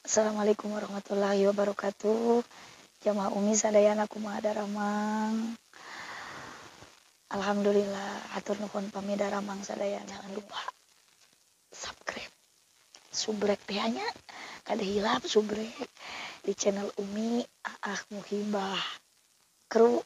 Assalamualaikum warahmatullahi wabarakatuh. Jamaah Umi sadayana kumaha daramang. Alhamdulillah, hatur nuhun pami daramang sadayana. Jangan lupa subscribe, subrek teh nya, kada hilap subrek di channel Umi Aah Muhibah Kru.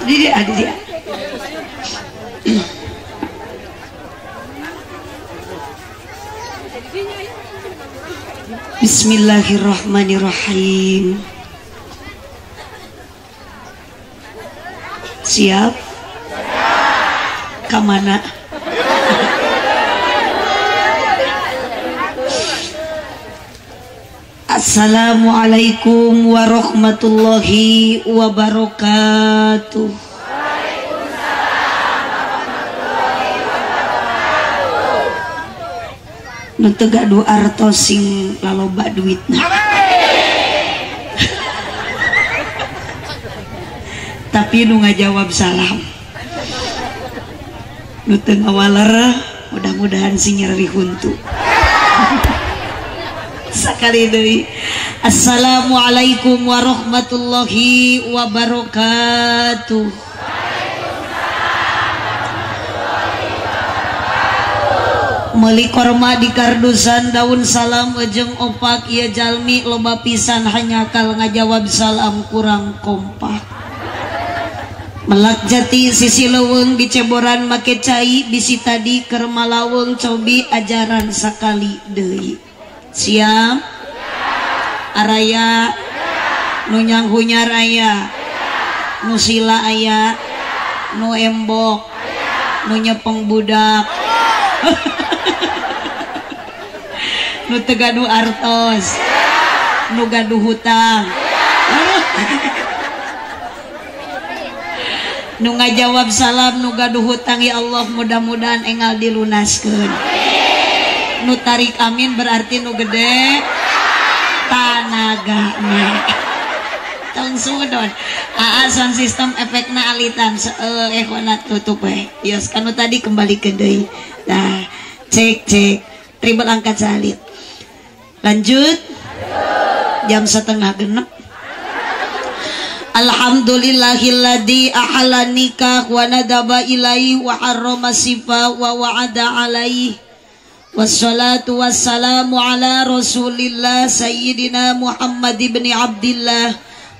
Dia. Bismillahirrahmanirrahim. Siap? Kamana? Assalamualaikum warahmatullahi wabarakatuh. Waalaikumsalam warahmatullahi wabarakatuh. Nu teu gaduh artos sing laloba duitna. Tapi nu ngajawab salam. Nu teu ngawaler mudah-mudahan sing nyeri huntu. Sekali deui. Assalamualaikum warahmatullahi wabarakatuh. Waalaikumsalam warahmatullahi wabarakatuh. Meuli korma di kardusan daun salam ejeng opak ieu jalmi loba pisan hanyakal ngajawab salam kurang kompak. Melak jati sisi leuweung diceboran make cai bisi tadi keur malaweng cobi ajaran sakali deui. Siap? Araya nu nyanghunyar aya, nu sila aya, nu embok, nu nyepeng budak, nu teu gaduh artos, nu gaduh hutang, nu ngajawab salam, nu gaduh hutang. Ya Allah, mudah-mudahan engal dilunaskeun. Nu tarik amin berarti nu gede tanagana. Tong sudon aa sound system efekna alitan ehona tutup we. Yos kanu tadi kembali ke deui. Nah, cek cek tribal angkat salit. Lanjut. Jam 5:30. Alhamdulillahilladzi ahalla nikah wa nadaba ilaihi wa harrama sifa wa wa'ada alaihi. Wassalatu wassalamu ala rasulillah sayyidina Muhammad ibn Abdillah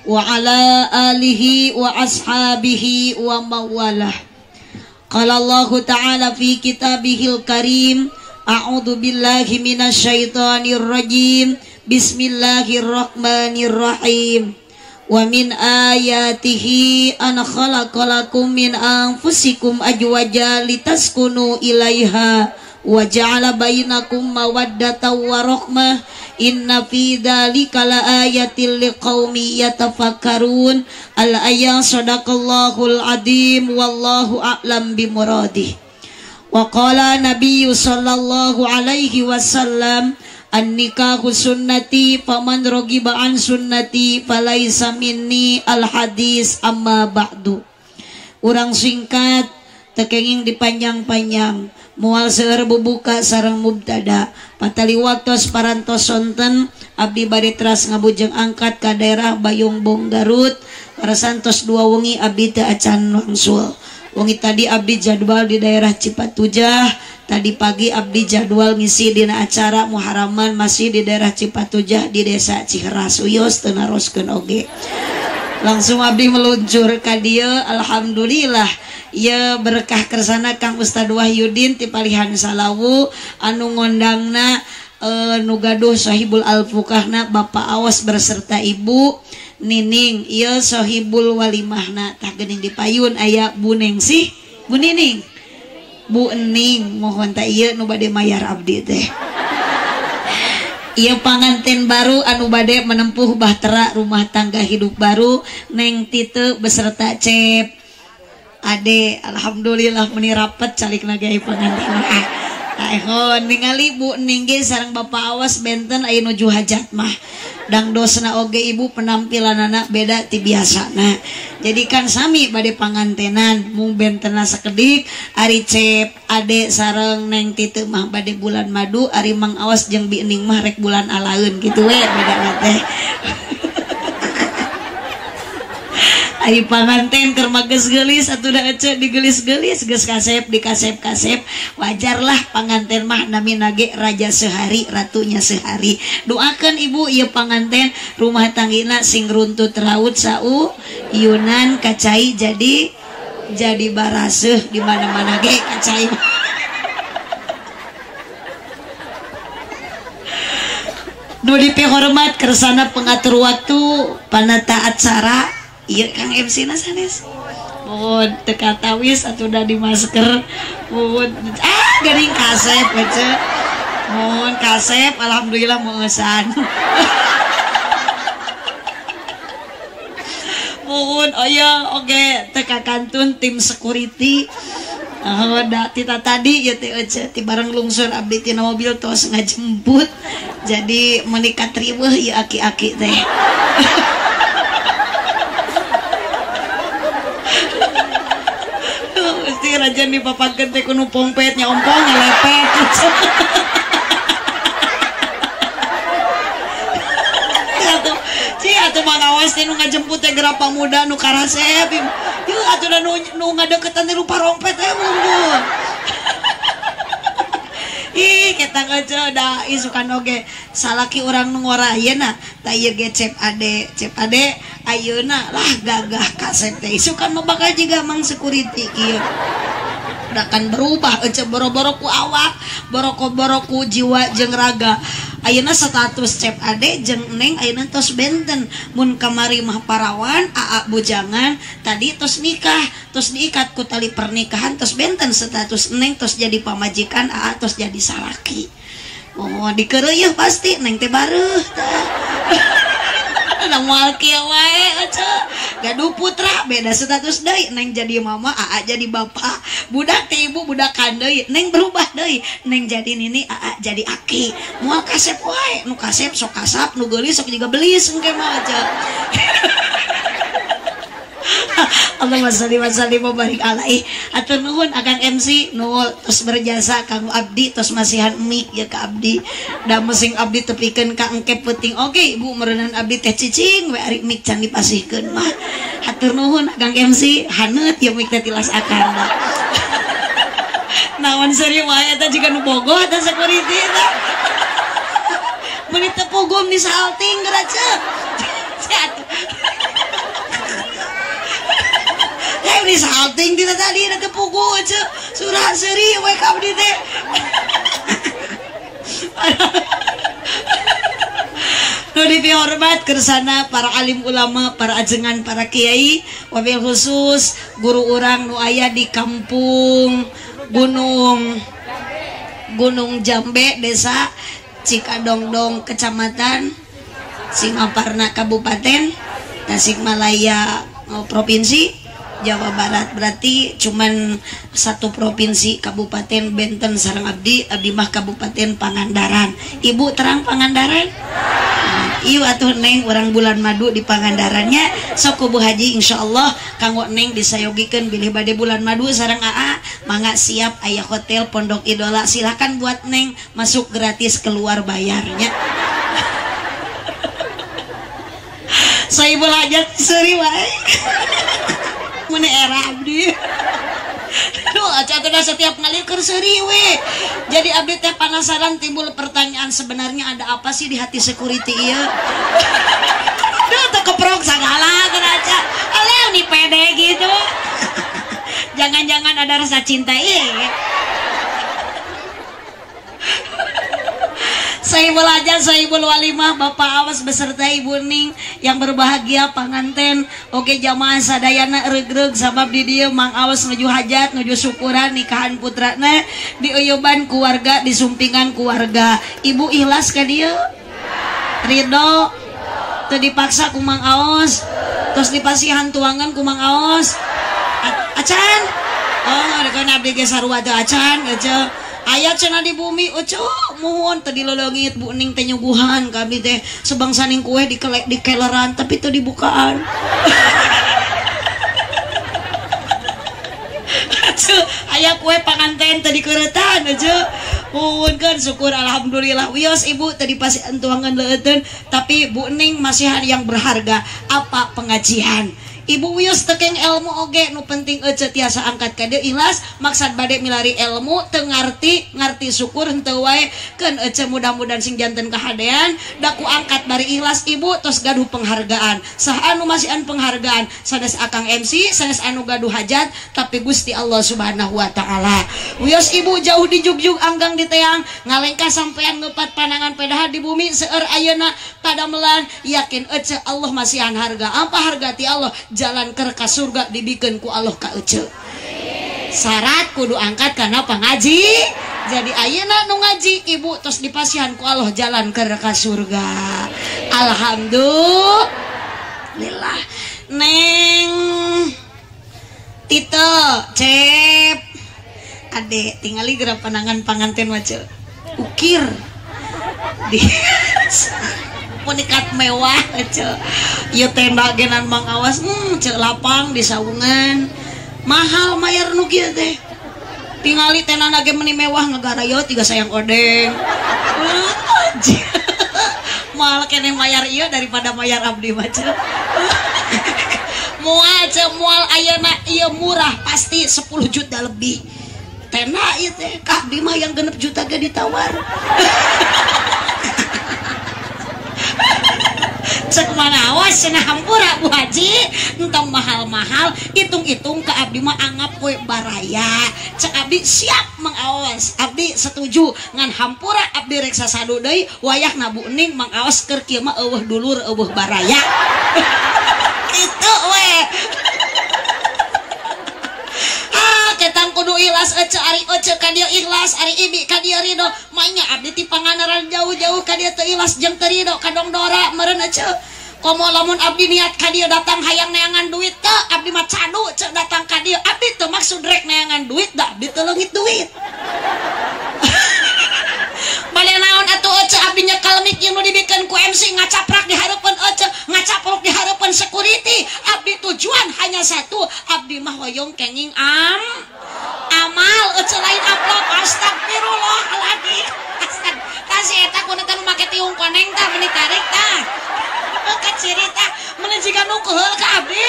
wa ala alihi wa ashabihi wa mawalah. Qala Allah ta'ala fi kitabihil karim, a'udzu billahi minasyaitonir rajim, bismillahirrahmanirrahim. Wa min ayatihi an khalaqalakum min anfusikum ajwaja litaskunu ilaiha wa ja'ala bainakum mawaddatan wa rahmah, inna fi dzalika laayatil liqaumi yatafakkarun. Al ayat sadaqallahul adim wallahu a'lam bimuradih. Wa qala nabiyyu sallallahu alaihi wasallam, an-nikahu sunnati faman ragiba an sunnati falaisa minni. Al hadis amma ba'du. Urang singkat tekenging dipanjang-panjang, mual seueur bubuka sareng mubtada. Patali waktos parantos sonten abdi bade teras ngabujeng angkat ka daerah Bayongbong Garut. Parasantos dua wengi abdi teu acan wangsul. Wengi tadi abdi jadwal di daerah Cipatujah, tadi pagi abdi jadwal ngisi dina acara Muharaman masih di daerah Cipatujah di desa Ciheras. Uyos teu naroskeun oge. Langsung abdi meluncur ka dieu, alhamdulillah. Ya berkah kersana Kang Ustad Wahyudin ti Palihan Salawu anu ngondangna nu gaduh Sohibul Alfukahna Bapak Awas berserta Ibu Nining. Ieu Sohibul Walimahna tah geuning di payun aya Bu Nengsih, Bu Nining, Bu Ening, mohon tah ieu nu bade mayar abdi teh. Ieu panganten baru anu bade menempuh bahtera rumah tangga hidup baru Neng Tite beserta Cep Ade. Alhamdulillah meni rapet calikna ge panganten. Taehon ningali Bu Ning ge sareng Bapak Awas benten aya nuju hajat mah. Dangdosna oge ibu penampilanana beda ti biasana. Jadi kan sami bade pangantenan mung bentenna sakedik ari Cep Ade sareng Neng Tite mah bade bulan madu, ari Mang Awas jeung Bi Ning mah rek bulan alaeun kitu we bedana teh. Ari panganten keur mah geus geulis atuh da ece digelis-gelis geus kasep dikasep-kasep, wajarlah panganten mah namina ge raja sehari ratunya sehari. Doakeun ibu ieu panganten rumah tanggina sing runtut raut sau yunan kacai jadi baraseuh di mana-mana ge kacai. Nu dipihormat kersana pengatur waktu panata acara. Iya Kang MC na sanes. Mohon teu katawis atuh da di masker. Mohon geuning kasep ece. Mohon kasep alhamdulillah meueusan. Mohon aya oge teu kakantun tim security. Da tita tadi ya teh ece ti bareng lungsur abdi tina mobil tos ngajemput. Jadi meuni katriweuh ieu aki-aki teh. Rajan dipapakeun teh kudu pompet nya ompong nyelepet. Atuh ci atuh mangawas teh nu ngajemput teh geura pamuda nu karasep. Yeuh atuh da nu ngadeukeutan teh nu parompet teh mundur. Ih kita ngece da isukan oge salaki urang nu ngora ayeuna tah ieu ge Cep Ade, Cep Ade ayeuna lah gagah kasep teh isukan mah bakal jiga mang security kieu. Da kan berubah ece boro-boro ku awak, boro-boro ku jiwa jeung raga. Ayeuna status Cep Ade jeung Neng ayeuna tos benten. Mun kamari mah parawan, aa bujangan, tadi tos nikah, tos diikat ku tali pernikahan tos benten status Neng tos jadi pamajikan, aa tos jadi salaki. Oh, dikeureuyeun pasti Neng teh bareuh tah. Da moal kieu wae ece. Gaduh putra beda status deui, Neng jadi mama, aa jadi bapak. Budak teh ibu budakan deui, Neng berubah deui, Neng jadi nini, aa jadi aki. Moal kasep wae, nu kasep sok kasap, nu geulis sok jiga belis engke mah ece. Allahumma sholli wa sallim wa barik alaihi. Atur nuhun Akang MC nu tos berjasa kanggo abdi tos masihan mic ya ka abdi. Da mesing abdi tepikeun ka engke peuting oge ibu meureunan abdi teh cicing we ari mic can dipasihkeun mah. Hatur nuhun Akang MC haneut ieu mic teh tilas akang. Naon seuri wae eta jiga nu bogoh eta security eta. Meuni teu pugum ni salting geura ceuk. Ini salting tidak tadi ada pugu aja surah seri we ka abdi teh. Nu dipihormat kersana para alim ulama, para ajengan, para kiai, wabil khusus guru urang nu aya di kampung Gunung Jambe, Desa Cikadongdong, Kecamatan Singaparna, Kabupaten Tasikmalaya, Provinsi Jawa Barat. Berarti cuman satu provinsi kabupaten benten sareng abdi, abdi mah Kabupaten Pangandaran. Ibu terang Pangandaran? Nah, ieu atuh Neng urang bulan madu di Pangandarannya. Sok ku Bu Haji insyaallah kanggo Neng disayogikeun bilih bade bulan madu sareng AA mangga siap aya hotel Pondok Idola, silakan buat Neng masuk gratis keluar bayarnya. Sohibul hajat seuri wae. Mun era abdi. Aduh, aca teh setiap ngalir keur seuri we. Jadi abdi teh penasaran timbul pertanyaan sebenarnya ada apa sih di hati security ieu? Duh, teu keprok sagala geura aca. Aleu ni pede gitu. Jangan-jangan ada rasa cinta ieu. Sahibul hajat, sahibul walimah, Bapak Awas beserta Ibu Ning yang berbahagia panganten. Oke jamaah sadayana regreg sabab di dieu Mang Awas nuju hajat, nuju syukuran nikahan putrana diuyuban keluarga, disumpingan keluarga. Ibu ikhlas ka dieu? Ridho? Teu dipaksa ku Mang Aos? Terus dipasihan tuangan ku Mang Aos? Acan? Oh, rek abdi ge sarua teu acan ece. Aya cenah di bumi ece muhun teu dileulengit Bu Ning teh nyuguhan ka abdi teh sebangsaning kue dikeleran tapi teu dibukaan. Ece aya kue panganten teu dikeuretan ece. Muhun kan syukur alhamdulillah wios ibu teu dipasihan tuangan leueuteun tapi Bu Ning masihan yang berharga apa pengajian. Ibu wios tekeng ilmu oge nu penting ece tiasa angkat ka dieu ikhlas maksad bade milari ilmu teu ngarti ngarti syukur henteu wae keun ece mudah-mudahan sing janten kahadean daku angkat bari ikhlas ibu tos gaduh penghargaan saha anu masihan penghargaan sanes akang MC sanes anu gaduh hajat tapi Gusti Allah Subhanahu wa taala. Wios ibu jauh di jugjug anggang di teang ngalengkah sampean ngeupat panangan pedaha di bumi seueur ayeuna padamelan yakin ece Allah masihan harga apa harga ti Allah jalan ka surga dibikeun ku Allah ka ece. Syarat kudu angkat karena pangaji. Jadi ayeuna nu ngaji ibu tos dipasihan ku Allah jalan ka surga. Alhamdulillah. Neng Tito Cep ade tingali geura panangan panganten wae ukir di punikat mewah ece. Ieu tenda genan Mang Awas cek lapang di saungan mahal mayar nu kieu teh tingali tendana ge meni mewah ngagarayo tiga sayang odeng. Mahal keneh mayar ieu daripada mayar abdi mah cek. Moal cek moal ayeuna ieu murah pasti 10 juta lebih tenda ieu teh ka abdi mah yang 6 juta ge ditawar. Cek Mang Awas cenah hampura Bu Haji entong mahal-mahal hitung-hitung ke abdi mah anggap we baraya. Cek abdi siap Mang Awas abdi setuju ngan hampura abdi rek sasadu deui wayahna Bu Ning Mang Awas keur kieu mah eueuh dulur eueuh baraya. Kitu we. Ketang kudu ikhlas ece ari ece ka dieu ikhlas ari ibi ka dieu ridho mainya abdi ti Pangandaran jauh-jauh ka dieu teu ikhlas jeung teu ridho ka dongdora meureun ece komo lamun abdi niat ka dieu datang hayang neangan duit teu abdi mah cadu ceu datang ka dieu abdi teu maksud rek neangan duit da abdi teu leungit duit. Bade naon atuh ece abdi nyekel mic ieu nu dibikeun ku MC ngacaprak di hareupeun ece ngacapruk di hareupeun security abdi tujuan hanya satu abdi mah hoyong kenging amal ece lain amplop astagfirullahaladzim astag tah si eta kudu teh nu make tiung koneng tah meni tarik tah kaciri tah meni jiga nu keheul ka abdi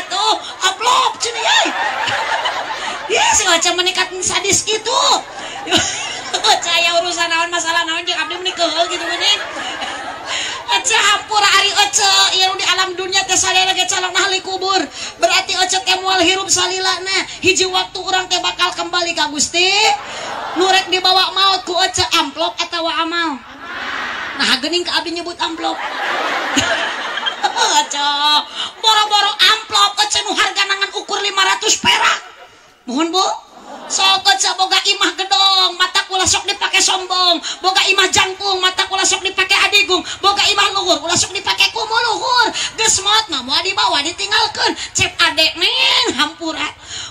atuh amplop cenah ye ye si Oce menikat sadis kitu. Oce aya urusan naon masalah naon jeung abdi meni keheul kitu geuning. Ece hampura ari ece ieu di alam dunia teh salila ge calon ahli kubur berarti ece teh moal hirup salilana hiji waktu urang teh bakal kembali ka Gusti nu rek dibawa maot ku ece amplop atawa amal. Nah geuning ka abdi nyebut amplop. Ece boro-boro amplop ece nu hargana ngan ukur 500 perak. Mohon Bu. Sok ece boga imah gedong mata kula sok dipake sombong, boga imah jangkung mata kula sok dipake adigung, boga imah luhur kula sok dipake kumu luhur. Geus maot mah moal dibawa ditinggalkeun. Cep adek neng hampura.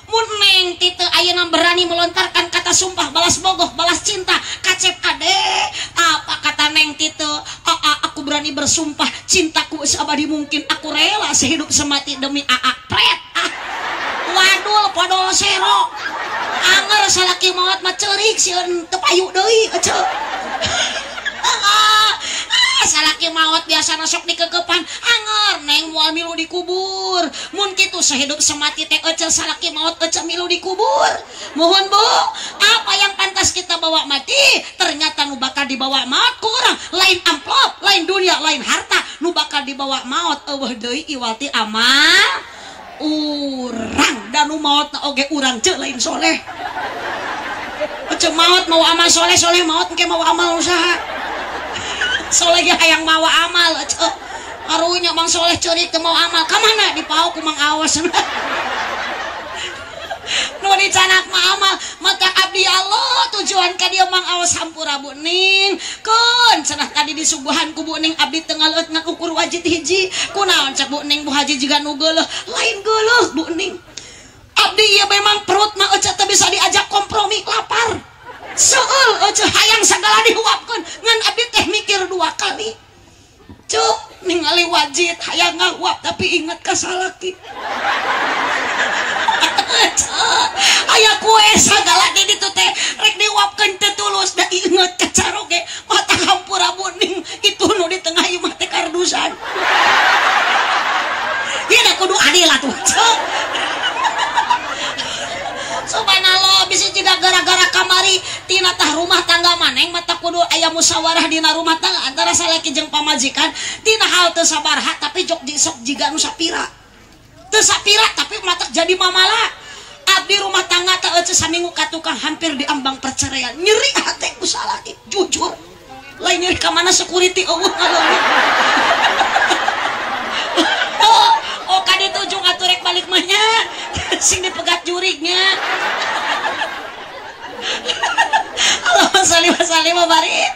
Mun neng tite ayeuna berani melontarkan kata sumpah balas bogoh balas cinta ka cep adek. Apa kata neng tite? Aa aku berani bersumpah cintaku seabadi mungkin aku rela sehidup semati demi aa pret. Ah. Wadul podol sero. Anger salaki maot mah ceurik sieun teu payu deui ece. Salaki maot biasana sok dikekepan anger neng moal milu dikubur. Mun kitu sehidup semati teh ece salaki maot ece milu dikubur. Mohon Bu, apa yang pantas kita bawa mati ternyata nu bakal dibawa maot ku urang lain amplop, lain dunia, lain harta, nu bakal dibawa maot eueuh deui iwati amal urang dan nu maotna oge urang ceu lain soleh. Ece maot mau amal soleh, soleh maot engke mau amal usaha. Soleh ge hayang mawa amal ece. Karunya Mang Soleh ceurik teu mau amal. Ka mana dipaok ku Mang Awas. Nu dicanak mah amal, maka abdi Allah tujuan ka dieu Mang Awas hampura Bu Ning. Keun cenah tadi disuguhan ku Bu Ning abdi teu ngaleut ngakukur wajit hiji. Kunaon cek Bu Ning Bu Haji jiga nu geuleuh. Lain geuleuh Bu Ning. Abdi ieu memang perut mah ece teu bisa diajak kompromi, lapar. Seueul ece hayang sagala dihuapkeun, ngan abdi teh mikir dua kali. Cuk ningali wajit hayang ngahuap tapi inget ka salaki. Aya kue sagala di ditu teh rek diuapkeun teu tulus da inget ka caroge mata hampura Bu Ning itu nu di tengah ieu mah teh kardusan. Ieu da kudu adil atuh. Subhanallah bisa juga gara-gara kamari tina tah rumah tangga maneng mata kudu aya musyawarah dina rumah tangga antara salaki jeung pamajikan tina hal teu sabaraha tapi jok sok jiga nu sapira. Teu sapira tapi matak jadi mamala. Abdi rumah tangga teh eueuh saminggu ka tukang hampir diambang perceraian. Nyeri hate ku salaki jujur. Lain nyeri ka mana security eueuh ngaleungit. Oh ka ditu ujung atuh rek balik mah nya. Sing dipegat jurignya. Allahumma sholli wa sallim wa barik.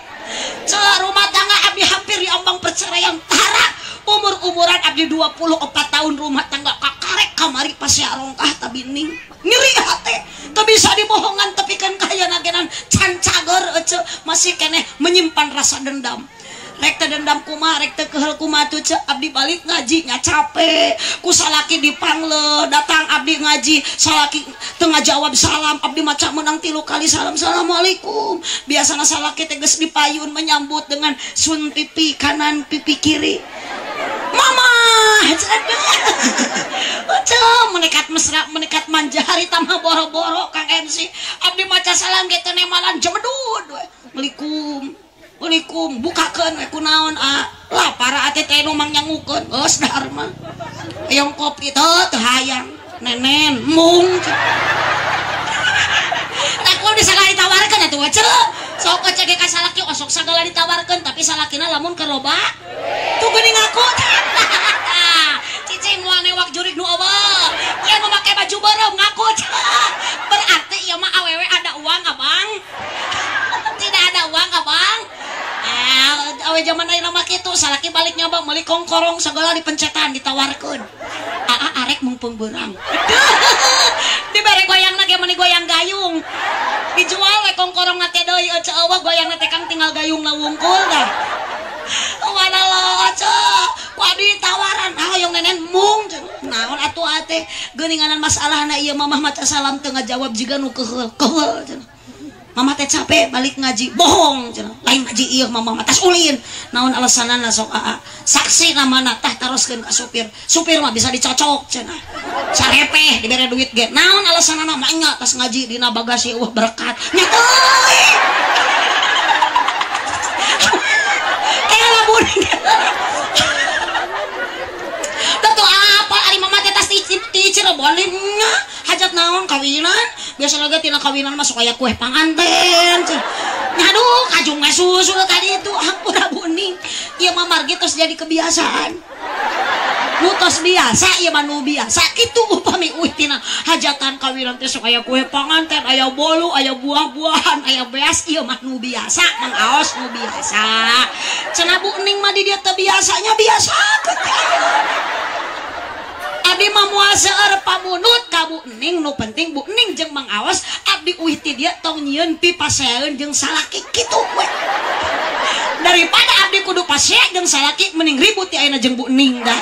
Rumah tangga abdi hampir diambang perceraian tara. Umur-umuran abdi 24 tahun rumah tangga kakarek kamari pasea rongkah tabining. Nyeri hate, teu bisa dibohongan tapi kan kahayana genan can cager ece masih keneh menyimpan rasa dendam. Rek teu dendam kumaha, rek teu keheul kumaha tuh ce abdi balik ngaji nya capek. Ku salaki dipangle, datang abdi ngaji, salaki teu ngajawab salam, abdi maca menang 3 kali salam assalamualaikum. Biasana salaki teh geus dipayun menyambut dengan sun pipi kanan pipi kiri. Mama, menekat mesra, menekat manja hari tambah boro-boro Kang MC. Abdi maca salam ge teu nemalan jemedud we. Assalamualaikum. Assalamualaikum, bukakeun we kunaon a. Lapar ate teh nu mang nyangukeun. Geus dahar mah. Hayang kopi teh teu hayang. Nenen mung. Tah kudu sagala ditawarkeun atuh we ceu. Sok ece ge ka salaki osok sagala ditawarkeun tapi salakina lamun keur loba tuh geuning ngaku. Cicing moal newak jurig nu eueuh. Ieu nu make baju beureum ngaku. Berarti ieu mah awewe ada uang abang. Tidak ada uang abang. Awe zaman ayeuna mah kitu salaki balik nyoba meuli kongkorong segala dipencetan ditawarkeun. Aa arek mumpung beurang. Dibere goyangna ge meuni goyang gayung. Dijual we kongkorong teh deui ece eueuh goyangna teh kang tinggal gayungna wungkul dah. Subhanallah ece. Ku abdi tawaran ah hoyong nenen mung naon atuh ate geuninganan masalahna ieu mamah maca salam teu ngajawab jiga nu keheul keheul cenah. Mama teh capek balik ngaji bohong cenah. Lain ngaji ieu mama mah tas ulin. Naon alasanana sok aa. Saksi namana tah taroskeun ka supir. Supir mah bisa dicocok cenah. Sarepeh dibere duit ge. Naon alasanana mah nya tas ngaji dina bagasi eueuh berkat. Nya teuing. Kela buring. Teu apa ari mama teh tas di Cirebon nya hajat naon kawinan. Biasa lagi tina kawinan masuk kayak kue panganten. Aduh, kajung susul tadi itu hampura buning. Ieu mah margi tos jadi kebiasaan. Nu tos biasa, ieu mah nu biasa kitu upami uih tina hajatan kawinan teh sok aya kue panganten, aya bolu, aya buah-buahan, aya beas, ieu mah nu biasa, Mang Aos nu biasa. Cenah Bu Ning mah di dieu teu biasanya biasa teh. Abdi mah moal seueur pamunut ka Bu Ning, nu penting Bu Ning jeung Mang Awas abdi uih ti dieu tong nyieun pipaseeun jeung salaki kitu we. Daripada abdi kudu pasea jeung salaki mending ribut ti ayeuna jeung Bu Ning dah.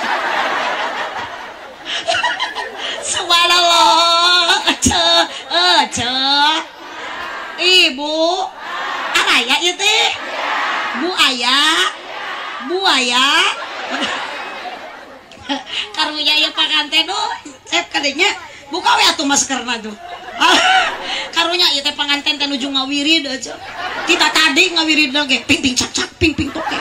Subhanallah. Ece, ece. Ibu, araya ieu teh? Bu aya. Bu aya. Karunya ieu panganten oh, cep kadenya buka we atuh maskerna tuh. Karunya ieu teh panganten teh nuju ngawirid aja. Kita tadi ngawirid ge ping ping cak cak ping ping toke.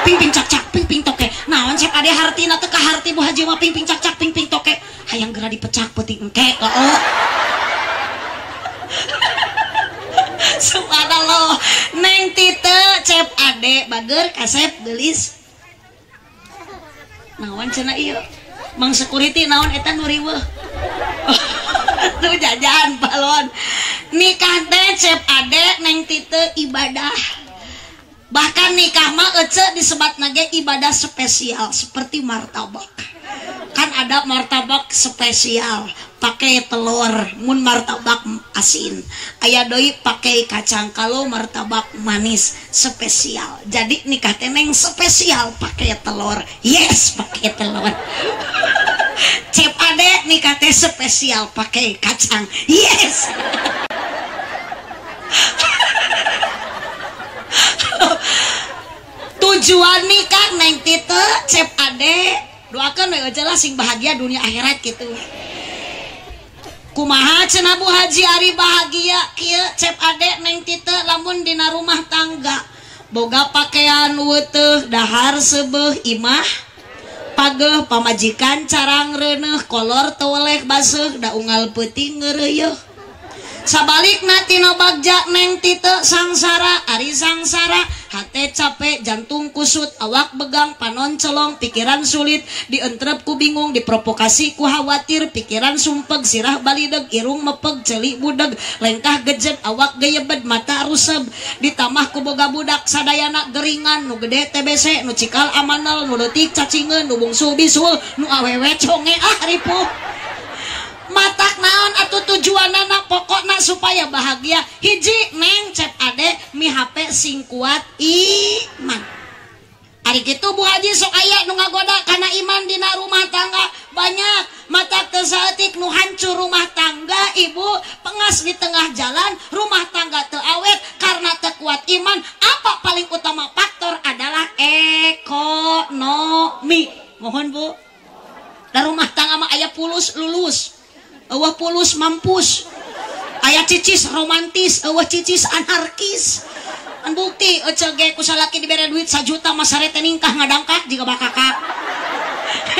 Ping ping cak cak ping ping toke. Naon cep ade hartina teu ka harti Bu Haji mah ping ping cak cak ping ping toke. Hayang geura dipecak peuting engke heeh. Subhanallah. Neng Tite cep ade bager kasep geulis. Naon cenah ieu? Mang security naon eta nu riweuh. Tuh jajan balon. Nikah teh cep ade neng Tite ibadah. Bahkan nikah mah ece disebatna ge ibadah spesial seperti martabak. Kan ada martabak spesial pakai telur, mun martabak asin. Aya deui pakai kacang kalau martabak manis spesial. Jadi nikah teh neng spesial pakai telur. Yes, pakai telur. Cep ade nikah teh spesial pakai kacang. Yes. Tujuan nikah neng Tite cep ade doakan we aja lah sing bahagia dunia akhirat gitu. Kumaha cenah Bu Haji ari bahagia kieu cep ade neng Tite lamun dina rumah tangga boga pakaian weuteuh dahar seubeuh imah pageuh pamajikan carang reuneuh kolor teweleh baseuh da unggal peuting ngeureuyeuh. Sabalikna tina bagja neng Tite sangsara ari sangsara hate capek jantung kusut awak begang panon celong pikiran sulit dientrep ku bingung diprovokasi ku khawatir pikiran sumpeg sirah balideg irung mepeg celik budeg lengkah gejed awak geyebed mata ruseb ditamah ku boga budak sadayana geringan nu gede TBC nu cikal amanal nu leutik cacingeun nu bungsu bisul nu awewe conge ah ripuh. Matak naon atuh tujuanana pokokna supaya bahagia hiji neng cep ade mi HP sing kuat iman. Ari kitu Bu Haji sok aya nu ngagoda kana iman dina rumah tangga banyak matak teu saeutik nu hancur rumah tangga ibu pengas di tengah jalan rumah tangga teu awet karena teu kuat iman. Apa paling utama faktor adalah ekonomi. Mohon Bu, da rumah tangga mah aya pulus lulus eueuh pulus mampus aya cicis romantis eueuh cicis anarkis. An bukti ece ge ku salaki dibere duit 1 juta mah sare teh ningkah ngadangkak jiga bakakak.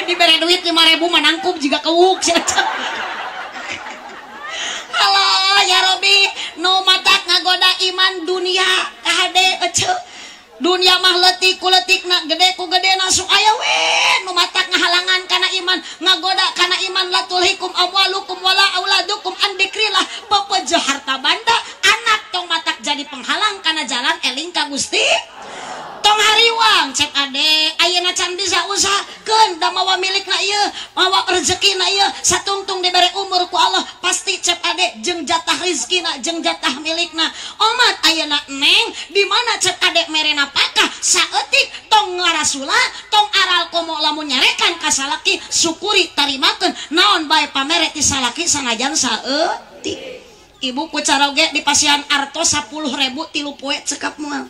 Dibere duit 5.000 mah nangkup jiga kewuk si ece. Halo ya Robi nu matak ngagoda iman dunia kahade ece. Dunia mah leutik ku leutikna gede ku gedena sok aya we nu matak ngahalangan kana iman ngagoda kana iman latulhikum amwalukum wala auladukum an dzikrillah pepeje harta banda anak tong matak jadi penghalang kana jalan eling ka Gusti tong hariwang cek ade ayeuna can bisa usahakeun da mawa milikna ieu mawa rezekina ieu satungtung dibere umur ku Allah pasti cek ade jeung jatah rezekina jeung jatah milikna omat ayeuna neng di mana cek ade merena pakah saeutik tong ngarasula tong aral komo lamun nyarekan ka salaki syukuri tarimakeun naon bae pamere ti salaki sanajan saeutik. Ibu ku caroge di pasihan artos 10.000 tilu poe cekap moal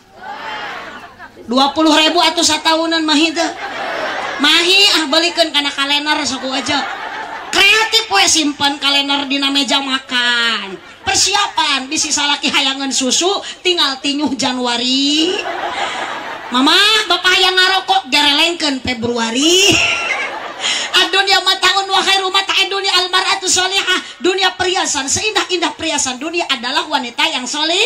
20.000 atau satahunan mahi teh mahi ah balikeun kana kalender sok aja kreatif we simpen kalender dina meja makan persiapan bisi salaki hayangeun susu tinggal tinyuh Januari mama bapak hayang ngarokok gerelengkeun Februari. Adunia mataun wa khairu mata'id dunia almar'atu sholihah. Dunia perhiasan, seindah-indah perhiasan dunia adalah wanita yang soleh.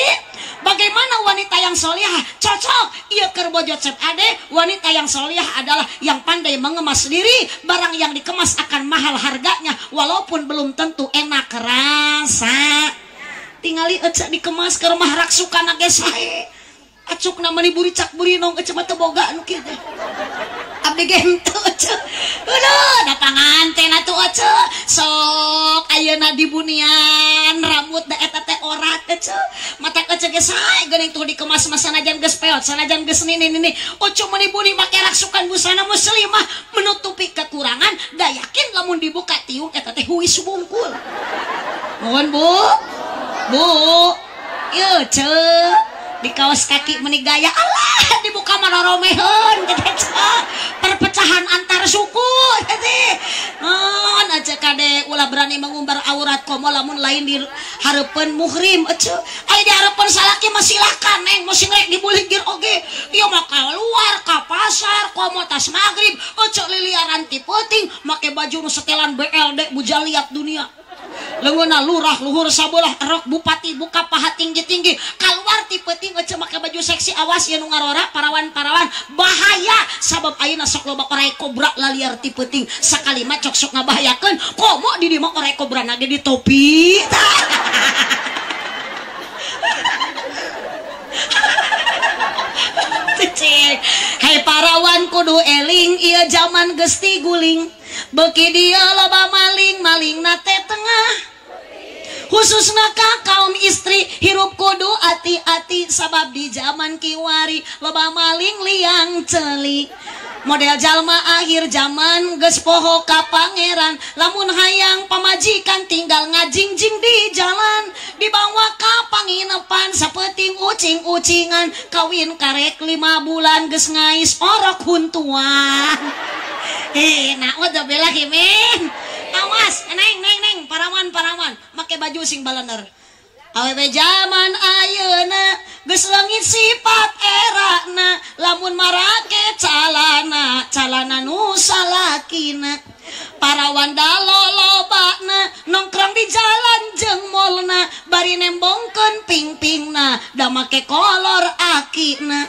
Bagaimana wanita yang solihah? Cocok. Ieu keur bojo cep ade, wanita yang solihah adalah yang pandai mengemas diri. Barang yang dikemas akan mahal harganya walaupun belum tentu enak rasa. Tingali ece dikemas ke rumah raksukana ge sae. Acukna meuni buricak burinong ece mah teu boga nu kieu teh. Abdi ge henteu ece. Aduh, da panganten atuh ece. Sok ayeuna dibunian rambut da eta teh orat ece. Matak ece ge sae geuning tuh dikemas mah sanajan geus peot, sanajan geus nini-nini. Oco meuni buni make raksukan busana muslimah menutupi kekurangan da yakin lamun dibuka tiung eta teh huis bungkul. Mohon Bu. Bu. Ieu ce. Di kaos kaki meni gaya Allah dibuka maroromeheun perpecahan antar suku teh naon aja kade ulah berani mengumbar aurat komo lamun lain di hareupeun muhrim ece aya di hareupeun salaki mah silakan neng mesti rek dibuligir oge ieu mah keluar ka pasar komo tas magrib ece liliaran ti peuting make baju nu setelan BLD bujaliat dunia. Leungeunna lurah luhur sabelah erok bupati buka paha tinggi-tinggi kaluar ti peuting ece make baju seksi awas ieu nu ngarora parawan-parawan bahaya sabab ayeuna sok loba orai kobra laliar ti peuting sakali mah cok sok ngabahayakeun komo di dieu mah orai kobra na ge di topi. Cek hai parawan kudu eling ieu zaman geus tiguling beuki dieu loba maling malingna teh tengah khususna ka kaum istri hirup kudu hati-hati sabab di zaman kiwari loba maling liang ceuli model jalma akhir zaman geus poho ka pangeran lamun hayang pamajikan tinggal ngajingjing di jalan dibawa ka panginepan sapeuting ucing-ucingan kawin karek 5 bulan geus ngais orok huntuan. Naudzubillah min. Awas neng neng neng parawan-parawan make baju sing balener. Awewe zaman ayeuna geus leungit sifat erana lamun marake calana calana nu salakina parawan dalolobana nongkrong di jalan jeung molna bari nembongkeun pingpingna da make kolor akina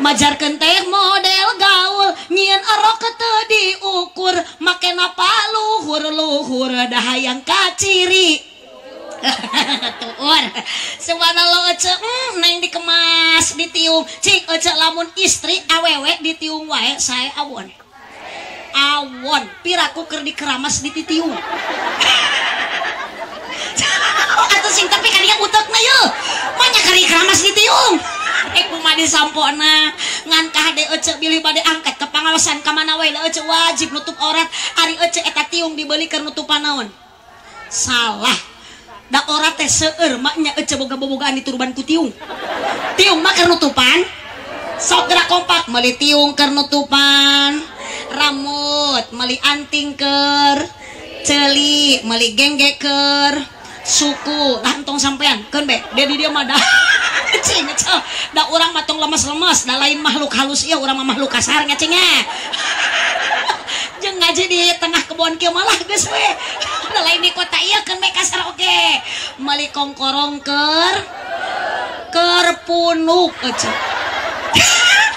majarkeun teh model gaul nyieun erok teu diukur makena paluhur-luhur da hayang kaciri. Tuur subhanallah ece neng dikemas ditiung cik ece lamun istri awewe ditiung wae sae awon awon piraku keur dikeramas dititiung. Atuh sing tapi kadieu utekna yeuh manya keur dikeramas ditiung kumaha disampona ngan kahade ece bilih bade angkat ke pangaosan ka mana wae ece wajib nutup aurat ari ece eta tiung dibeli keur nutupan naon salah. Da ora teh seueur maknya ece boga-bogaan diturban ku tiung. Tiung mah keur nutupan. Sok gerak kompak meuli tiung keur nutupan rambut, meuli anting keur ceuli, meuli gengge keur suku. Lah entong sampean keun be, dia di dieu mah da. Cing ece, da urang mah tong lemes-lemes, da lain makhluk halus ieu urang mah makhluk kasar nya cing nya. Jeung ngaji di tengah kebon kieu malah geus we. Da lain di kota ieu keun we kasar oge. Meuli kongkorong keur punuk ece.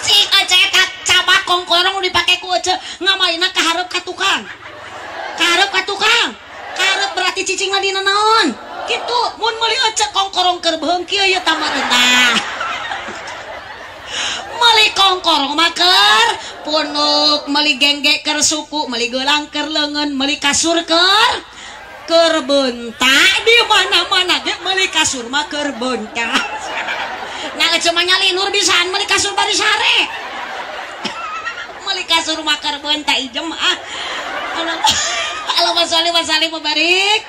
Cing ece eta cabak kongkorong nu dipake ku ece ngamalina ka hareup ka tukang. Ka hareup ka tukang. Ka hareup berarti cicingna dina naon? Kitu mun meuli ece kongkorong keur beuheung kieu ieu tambah tah. Meuli kongkorong mah keur punuk, meuli gengge keur suku, meuli geulang keur leungeun, meuli kasur keur bentak di mana-mana ge meuli kasur mah keur bentak. Nah ece mah nyalinur bisaan meuli kasur bari sare. Meuli kasur mah keur bentak ijem ah. Allahumma sholli wa sallim wa barik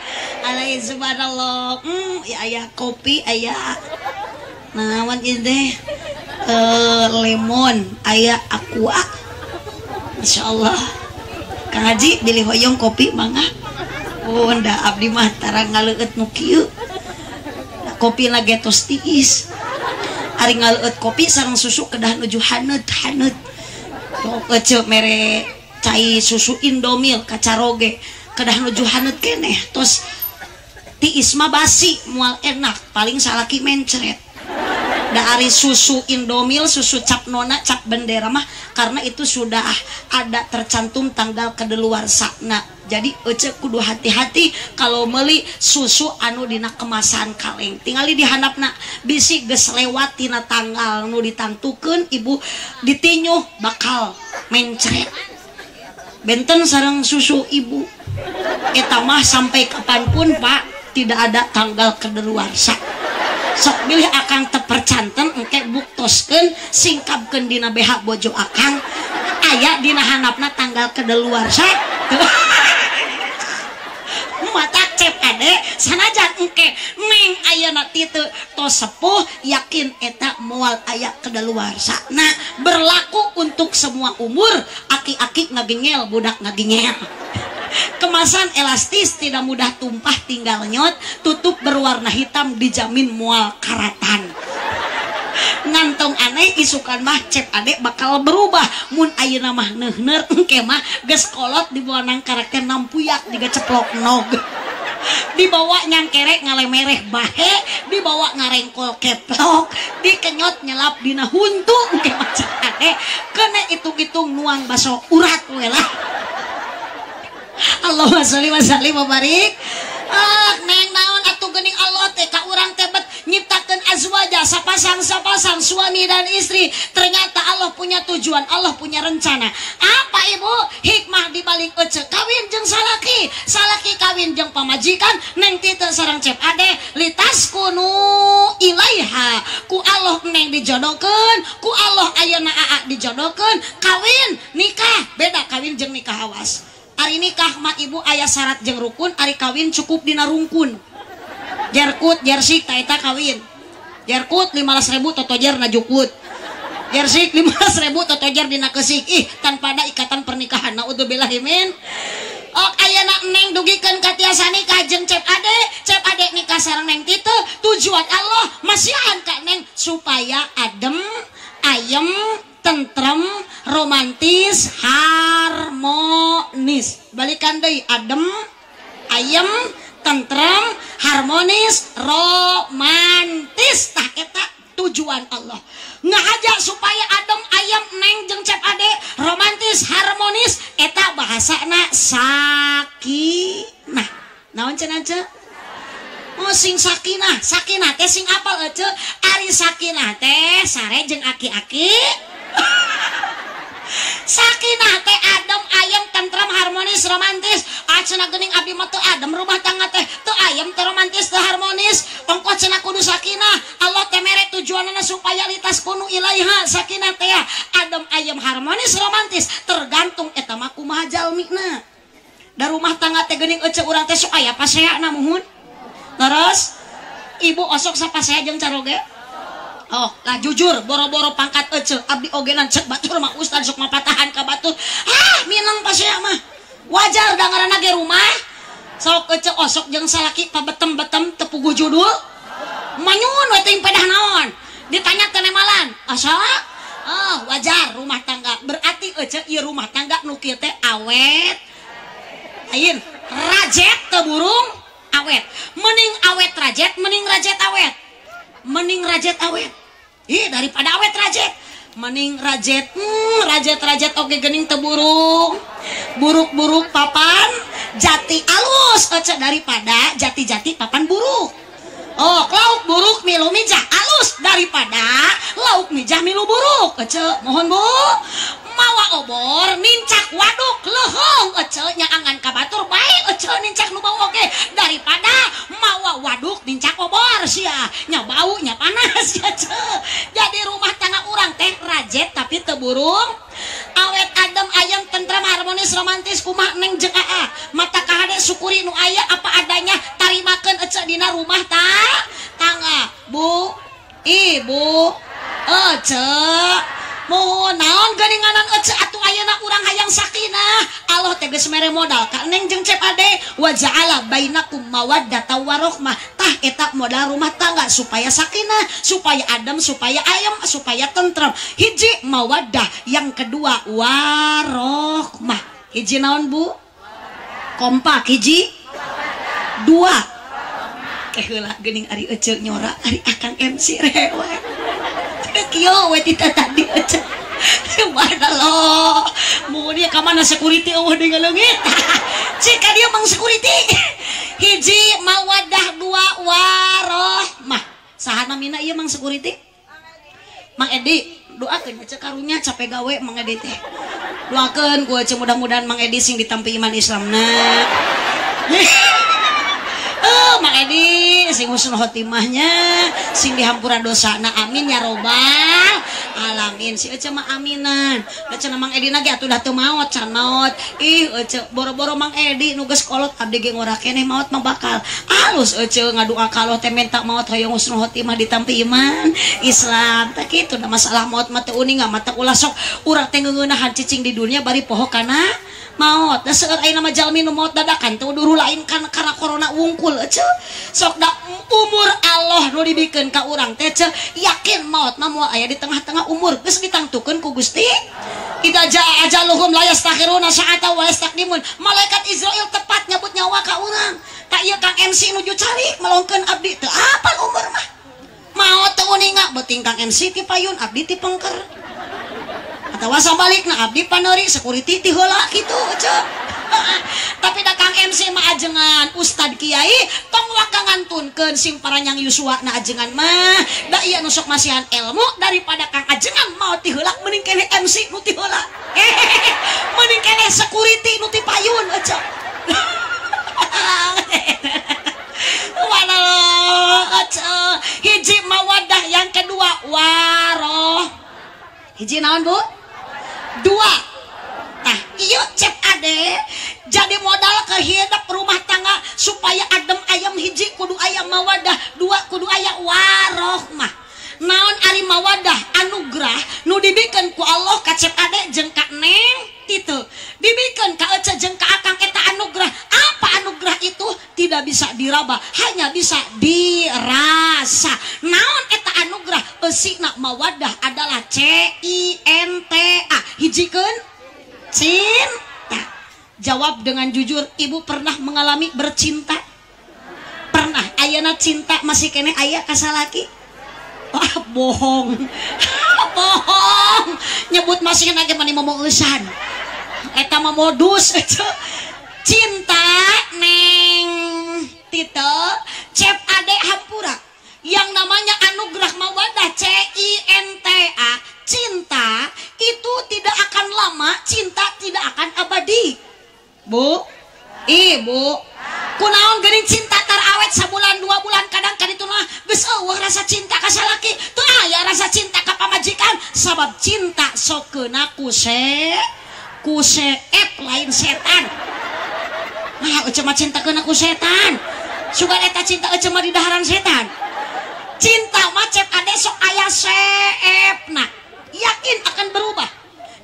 alaihi subhanallah. Ya aya kopi aya naon ieu teh? Lemon aya aqua. Masya Allah Kang Haji bilih hoyong kopi mangga. Oh da abdi mah tara ngaleueut nu kieu. Kopi lagi tos tiis. Ari ngaleueut kopi sareng susu kedah nuju haneut-haneut. Tok ece mere cai susu Indomil kacaroge kedah nuju haneut keneh tos tiis mah basi moal enak paling salaki mencret. Dari susu Indomil, susu cap nona, cap bendera mah karena itu sudah ada tercantum tanggal kedaluarsa. Nah, jadi ece kudu hati-hati kalau meli susu anu dina kemasan kaleng. Tingali dihandapna bisi geus lewat tina tanggal nu ditantukeun ibu ditinyuh bakal mencret. Benten sareng susu ibu. Eta mah sampai kapanpun Pak tidak ada tanggal kedaluarsa. Sok bilih akang tepercanten engke buktoskeun singkapkeun dina BH bojo akang aya dina handapna tanggal kedaluarsa. Mata cep ade sanajan engke neng ayeuna titu tos sepuh yakin eta moal aya kedaluarsa. Nah, berlaku untuk semua umur, aki-aki ngagengel, budak ngagengel. Kemasan elastis tidak mudah tumpah tinggal nyot, tutup berwarna hitam dijamin mual karatan. Ngantong aneh isukan mah cep adek bakal berubah mun ayeuna mah neuhneur engke mah geus kolot dibawa nang karakter nampuyak jiga ceplok nog. Dibawa nyangkerek ngalemereh bahe, dibawa ngarengkol keplok, dikenyot nyelap dina huntu engke maca ade, kena hitung-hitung nuang baso urat we lah. Allahumma sholli wa sallim wa barik. Ah, neng naon atuh geuning Allah teh ka urang teh bet nyiptakeun azwaja sapasang-sapasang suami dan istri. Ternyata Allah punya tujuan, Allah punya rencana. Apa ibu? Hikmah dibalik ece kawin jeung salaki, salaki kawin jeung pamajikan, neng tite sareng cep ade litaskunu ilaiha. Ku Allah neng dijodohkeun, ku Allah ayeuna aa dijodohkeun, kawin nikah beda kawin jeung nikah awas. Ari nikah mah ibu aya syarat jeung rukun, ari kawin cukup dina rungkun. Jerkut, jersik ta eta kawin. Jerkut 15.000 totojer na jukut. Jersik 15.000 totojer dina keusik. Ih, tanpa ada ikatan pernikahan. Naudzubillahi min. Ok ayeuna neng dugikeun ka tiasa nikah jeung cep ade nikah sareng neng tite, tujuan Allah masihan ka neng supaya adem, ayem, tentrem, romantis, harmonis. Balikan deui, adem, ayem, tentrem, harmonis, romantis. Tah eta tujuan Allah. Ngahaja supaya adem, ayem, neng jeung cep ade, romantis, harmonis, eta bahasana sakinah. Naon cenah ce? Oh sing sakinah, sakinah teh sing apal ece? Ari sakinah teh sare jeung aki-aki. Sakinah teh adem, ayem, tentrem, harmonis, romantis. Cenah geuning abdi mah teu adem rumah tangga teh, teu ayem, teu romantis, teu harmonis. Ongkoh cenah kudu sakinah. Allah teh mere tujuanana supaya litaskunu ilaiha. Sakinah teh adem, ayem, harmonis, romantis. Tergantung eta mah kumaha jalmina. Da rumah tangga teh geuning ece urang teh sok aya paseana muhun. Terus ibu osok sapasea jeung caroge? Oh, lah jujur, boro-boro pangkat ece, abdi ogenan cek batur mah ustad sok mapatahan ka batur. Ah, minang pasea mah. Wajar da ngaranna ge rumah. Sok ece osok jeung salaki pabetem-betem teu puguh judul. Manyun we teuing pedah naon. Ditanya teh nemalan. Osok? Oh, wajar rumah tangga. Berarti ece ieu rumah tangga nu kieu teh awet. Lain, rajet teu burung awet. Mending awet rajet, mending rajet awet. Mending rajet awet. Ih, daripada awet rajet. Mending rajet, rajet-rajet oke gening teu burung. Buruk-buruk papan jati alus ece daripada jati-jati papan buruk. Oh, lauk buruk milu mijah alus daripada lauk mijah milu buruk. Ece, mohon Bu. Mawa obor nincak waduk leuheung ece nyaangan ka batur bae ece nincak nu bau oge daripada mawa waduk nincak obor sia nya bau nya panas ya ce. Jadi rumah tangga urang teh rajet tapi teu burung awet, adem, ayem, tentrem, harmonis, romantis. Kumaha neng jeung aa mata kahade syukuri nu aya apa adanya, tarimakeun ece dina rumah tangga. Bu, ibu, ece mohon naon geuninganan ece atuh ayeuna urang hayang sakinah. Allah teh geus mere modal ka neng jeung cep ade, wa ja'ala bainakum mawaddata warahmah. Tah eta modal rumah tangga supaya sakinah, supaya adem, supaya ayem, supaya tentrem. Hiji mawaddah, yang kedua warohmah. Hiji naon Bu? Kompak hiji. Dua. Ke heula geuning ari ece nyora ari akang MC rewet. Kieu we tita tadi ece. Subhanallah. Mun dia ka mana security eueuh deui ngaleungit. Cik ka dieu mang security. Hiji mawaddah, dua warohmah. Saha namina ieu mang security? Mang Edi. Doakeun ece karunya capek gawe Mang Edi teh. Doakeun ku ece mudah-mudahan Mang Edi sing ditampi iman Islamna. Oh, Mang Edi sing husnul khotimahnya, sing dihampura dosana, amin ya robbal alamin. Si ece mah aminan. Da cenah Mang Edi na ge atuh dah teu maot, can maot. Ih ece boro-boro Mang Edi nu geus kolot abdi ge ngora keneh maot mah bakal. Alus ece ngadua ka Allah teh minta maot hoyong husnul khotimah ditampi iman Islam. Tah kitu da masalah maot mah teu uninga mata ulah sok urang teh ngeunahan cicing di dunia bari poho kana maot. Da seueur ayeuna mah jalmi nu maot dadakan teu duru lain kan karena corona wungkul ece. Sok da umur Allah nu dibikeun ka urang teh ce yakin maot mah moal aya di tengah-tengah umur geus ditangtukeun ku Gusti. Idza jaa ajaluhum la yastakhiruna sa'ata wa yastaqdimun. Malaikat Israil tepat nyabut nyawa ka urang. Tak ieu Kang MC nuju cari melongkeun abdi teu apal umur mah. Maot teu uninga beuting Kang MC ti payun abdi ti pengker. Atawa sabalikna abdi paneuri security ti heula kitu ceu. Tapi da Kang MC mah ajengan ustad kiai tong waka ngantunkeun sing paranyang yuswa na ajengan mah da ieu nu sok masihan ilmu daripada Kang ajengan maot ti heula mending keneh MC nu ti heula. Mending keneh security nu ti payun eceu. Waduh, hiji mawadah, yang kedua waroh. Hiji naon bu? Dua. Tah, ieu cep ade jadi modal ke hidup rumah tangga supaya adem ayam hiji kudu ayam mawadah, dua kudu aya warohmah. Naon ari mawadah anugerah nu dibikeun ku Allah ka cep ade jeung ka neng titu. Dibikeun ka ece jeung ka akang eta anugerah. Apa anugerah itu? Tidak bisa diraba, hanya bisa dirasa. Naon eta anugerah? Eusina mawadah adalah C I N T A. Hijikeun cinta. Jawab dengan jujur, ibu pernah mengalami bercinta? Pernah. Ayana cinta masih kene aya ka salaki? Wah, bohong. Bohong. Nyebut masih kene ge mani momousan. Eta mah modus. Cinta neng tite cep ade hampura. Yang namanya anugerah mawadah C I N T A, cinta itu tidak akan lama, cinta tidak akan abadi. Bu, ibu, kunaon geuning cinta tar awet sabulan 2 bulan kadang kaditu mah geus eueuh rasa cinta ka salaki, teu aya rasa cinta ka pamajikan sabab cinta sok keuna ku seep lain setan. Nah, ece mah cinta keuna ku setan. Sugan eta cinta ece mah di daharan setan. Cinta mah cep ade sok aya seepna. Yakin akan berubah.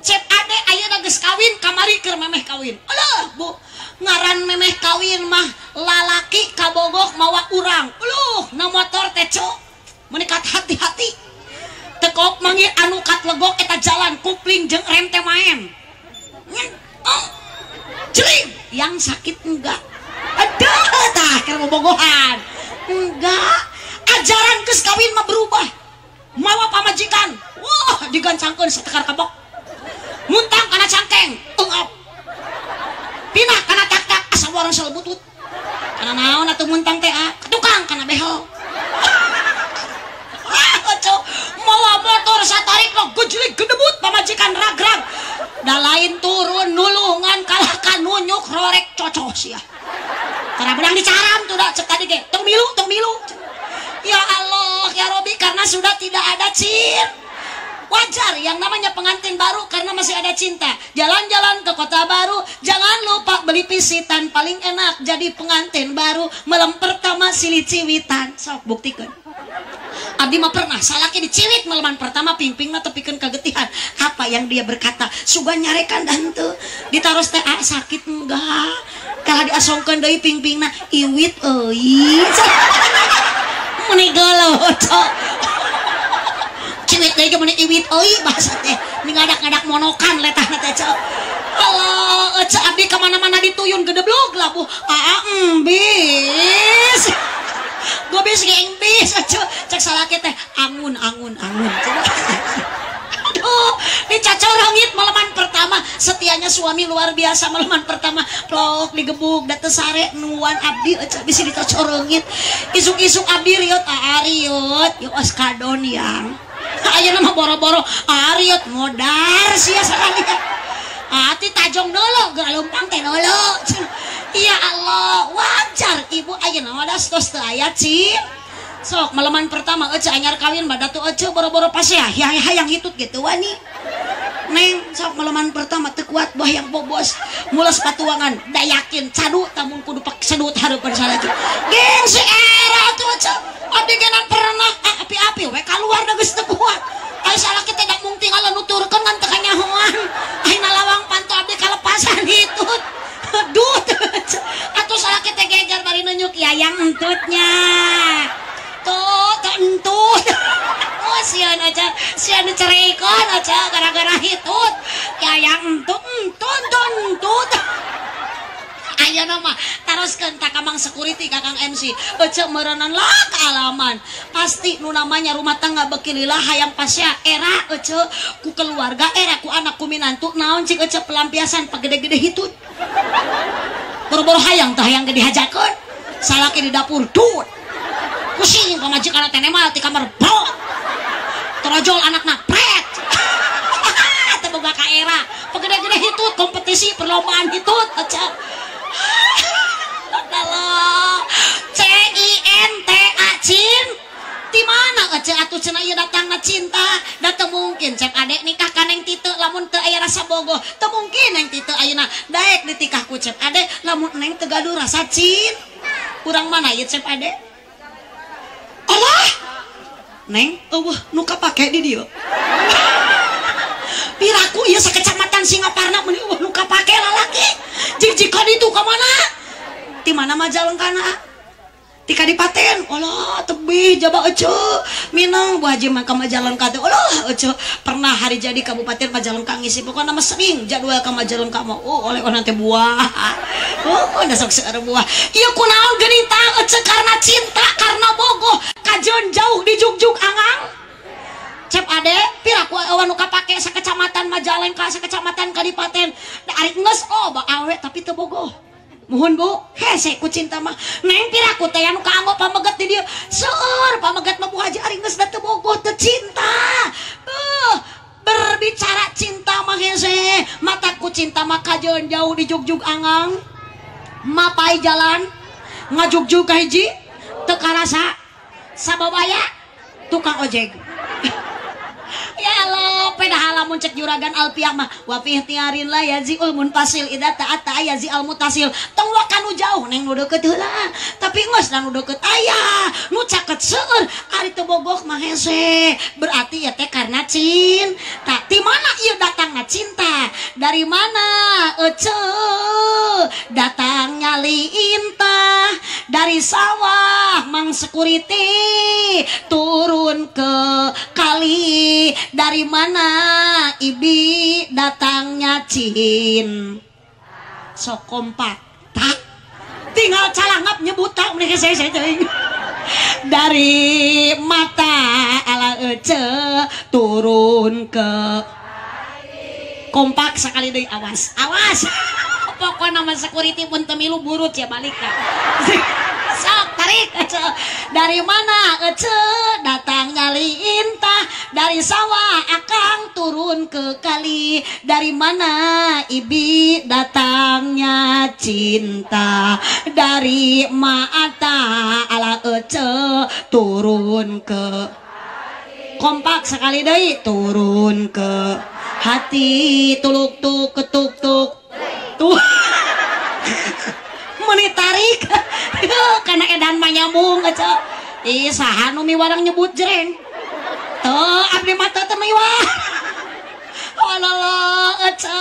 Cep ade ayeuna geus kawin kamari keur memeh kawin. Alah, Bu, ngaran memeh kawin mah lalaki kabogoh mawa urang. Uluh, na motor teh cok. Menikat hati-hati. Tekok manggil anu katlegok eta jalan kupling jeung rem teh maen. Oh. Jering, yang sakit enggak. Aduh, tah keur bobogohan. Enggak. Ajaran geus kawin mah berubah. Mawa pamajikan, wah digancangkeun satekar kabok. Muntang kana cangkeng, ungap. Pinah kana tak-tak asa warang salbutut. Kana naon atuh muntang teh ah? Tukang kana behel. Ah, cok, mawa motor satarik lo gejlik gedebut pamajikan ragrag. Da lain turun nulungan kalah ka nunyuk rorek cocok sia. Karena benang dicaram tuh dah cek tadi ge, tong milu, tong milu. Ya Allah, ya Robi, karena sudah tidak ada cinta. Wajar yang namanya pengantin baru karena masih ada cinta. Jalan-jalan ke kota baru, jangan lupa beli pisitan paling enak jadi pengantin baru. Malam pertama silih ciwitan. Sok buktikan. Abdi mah pernah salaki diciwit malaman pertama pingping mah tepikeun kagetihan. Apa yang dia berkata? Sugan nyarekan dan teu. Ditaros teh ah, sakit enggak? Kalah diasongkeun deui pingpingna iwit euy. Meni geuleuh cok. Ciwit deui ge meni iwit euy bahasa teh. Ngadak-ngadak monokan letahna teh cok. Allah, ece abdi ka mana-mana dituyun gedeblug labuh. Aa embis. Gobis ge embis ece. Cek salaki teh angun angun angun. Aduh, dicacorongit malaman pertama. Setianya suami luar biasa malaman pertama. Plok digebuk da teu sare nuan abdi ece bisi dicacorongit. Isuk-isuk abdi riot aa riot, yo os kadon yang. Ayeuna mah boro-boro ariot modar sia sakali. Ati tajong dulu, geura leumpang teh dulu. Ya Allah, wajar ibu ayeuna mah tos teu aya cin. Sok malaman pertama ece anyar kawin mah datu ece boro-boro pasea hayang hitut gitu wani. Neng sok malaman pertama teu kuat bah yang bobos mules patuangan da yakin cadu tamun kudu pak sedut hareupeun salaki. Gengsi era atuh ece. Abdi genan pernah api-api we kaluar da geus teu kuat. Ai salaki teh da mung tinggal nuturkeun ngan teu kanyahoan. Ayeuna lawang panto abdi kalepasan hitut. Dut. Atuh salaki teh geger bari nunjuk yayang entutnya. Tuh, entut. Oh, sieun aja, sieun dicereikeun aja gara-gara hitut. Yayang Ayeuna mah taroskeun ta ka Mang Security ka Kang MC. Ece meureunnan lah kaalaman. Pasti nu namanya rumah tangga beuki lila hayang pasea era ece ku keluarga era ku anak ku minantu naon cik ece pelampiasan pagede-gede hitut. Boro-boro hayang teh hayang ge dihajakeun. Salaki di dapur tut. Pusing pamajikan teh nemal ti kamar bro. Torojol anakna pret. Teu boga ka era. Pagede-gede hitut kompetisi perlombaan hitut ece. Allah. C I N T A cin. Di mana ece atuh cenah ieu datangna cinta? Da teu mungkin cek adek nikah ka Neng Tite lamun teu aya rasa bogoh. Teu mungkin Neng Tite ayeuna daek ditikah ku cek adek lamun Neng teu gaduh rasa cinta. Kurang mana ieu cek adek? Allah. Neng eueuh nu kapake di dieu. Piraku ieu sakecamatan Singaparna meuni eueuh nu kapake lalaki. Jig-jig ka ditu ka mana? Ti mana Majalengkana? Ti Kadipaten. Allah tebih jaba ece. Minang Bu Haji mah ka Majalengka teh. Allah ece pernah hari jadi Kabupaten Majalengka ngisi pokona mah sering jadwal ka Majalengka mah. Oh oleh orang teh buah. Oh da sok seueur buah. Ieu kunaon geuning tah ece karena cinta, karena bogoh. Kajeun jauh dijugjug angang. Cep ade piraku awan nu kapake sakecamatan Majalengka, sakecamatan Kadipaten. Da ari geus oh ba awe tapi teu bogoh. Muhun bu, hese ku cinta mah. Neng piraku teh anu kaanggo pameget di dieu. Seueur pameget mah Bu Haji ari geus da teu bogoh teu cinta. Berbicara cinta mah hese, mataku cinta mah kajeun jauh dijugjug angang. Mapai jalan ngajugjug ka hiji teu karasa sababaya tukang ojek. Ya Allah, pedah lamun cek juragan alpiah mah wa fi ihtiarin la yaziul munfasil idza ta'ata yazi al mutasil. Tong wakanu jauh neng nu deukeut heula, tapi geus da nu deukeut aya, nu caket seueur ari teu bogoh mah hese. Berarti ya teh karena cinta. Ti mana ieu datangna cinta? Dari mana ece datangnya lintah dari sawah Mang Security turun ke kali. Dari mana ibi datangnya cin? Sok kompak tak tinggal calangap nyebut tak mereka saya teuing. Dari mata ala ece turun ke kompak sekali deui awas awas. Pokokna mah security pun teu milu burut ya balik ka. Sok tarik ece. Dari mana ece datangnya lintah dari sawah akang turun ke kali. Dari mana ibi datangnya cinta? Dari mata ala ece turun ke kompak sekali deui turun ke hati tuluk tuk ketuk tuk tuh. Meni tarik karena edan mah nyambung ece. Ih saha nu miwarang nyebut jreng. Teu abdi mah teu miwah. Allah ece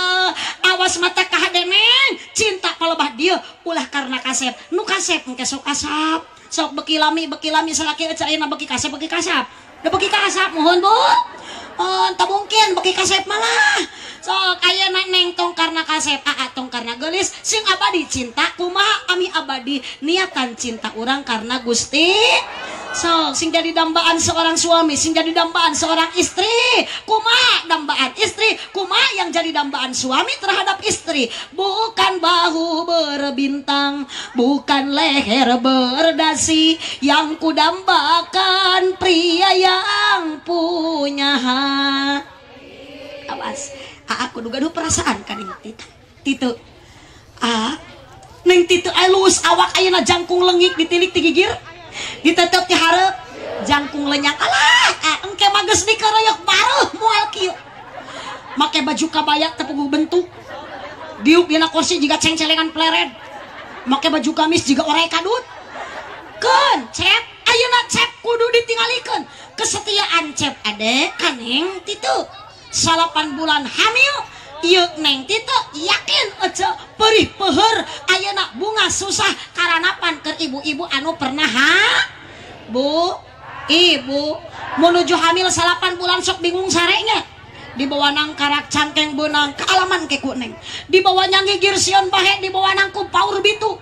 awas mata kahade neng cinta palebah dieu ulah karena kasep. Nu kasep engke sok asap. Sok beki lami salaki ece ayeuna beki kasep beki kasap. Da beki kasap mohon Bu. Oh, tak mungkin beki kasep malah. Sok ayeuna neng tong karena kasep, aa tong karena geulis, sing abadi cinta kumaha ami abadi niatan cinta urang karena Gusti. Sok sing jadi dambaan seorang suami, sing jadi dambaan seorang istri. Kumaha dambaan istri, kumaha yang jadi dambaan suami terhadap istri. Bukan bahu berbintang, bukan leher berdasi, yang kudambakan pria yang punya hati. Awas, aku duga duh perasaan kan neng Tite. Tite. Ah, neng Tite alus awak ayeuna jangkung lengik ditilik ti gigir. Ditetep ti hareup jangkung lenyang. Alah, engke mah geus dikeroyok baruh moal kieu. Make baju kabaya teu puguh bentuk. Diuk dina kursi jiga cengcelengan plered. Make baju gamis jiga orai kadut. Keun, cep, ayeuna cep kudu ditingalikeun. Kesetiaan cep ade ka neng Tite. 8 bulan hamil ieu neng Tite yakin ece perih peuheur ayeuna bunga susah karanapan keur ibu-ibu anu pernah ha Bu ibu menuju hamil 8 bulan sok bingung sarenya Dibawa nang karak cangkeng benang kaalaman ke ku neng. Dibawa nyangigir sion bahe dibawa nang ku paur bitu.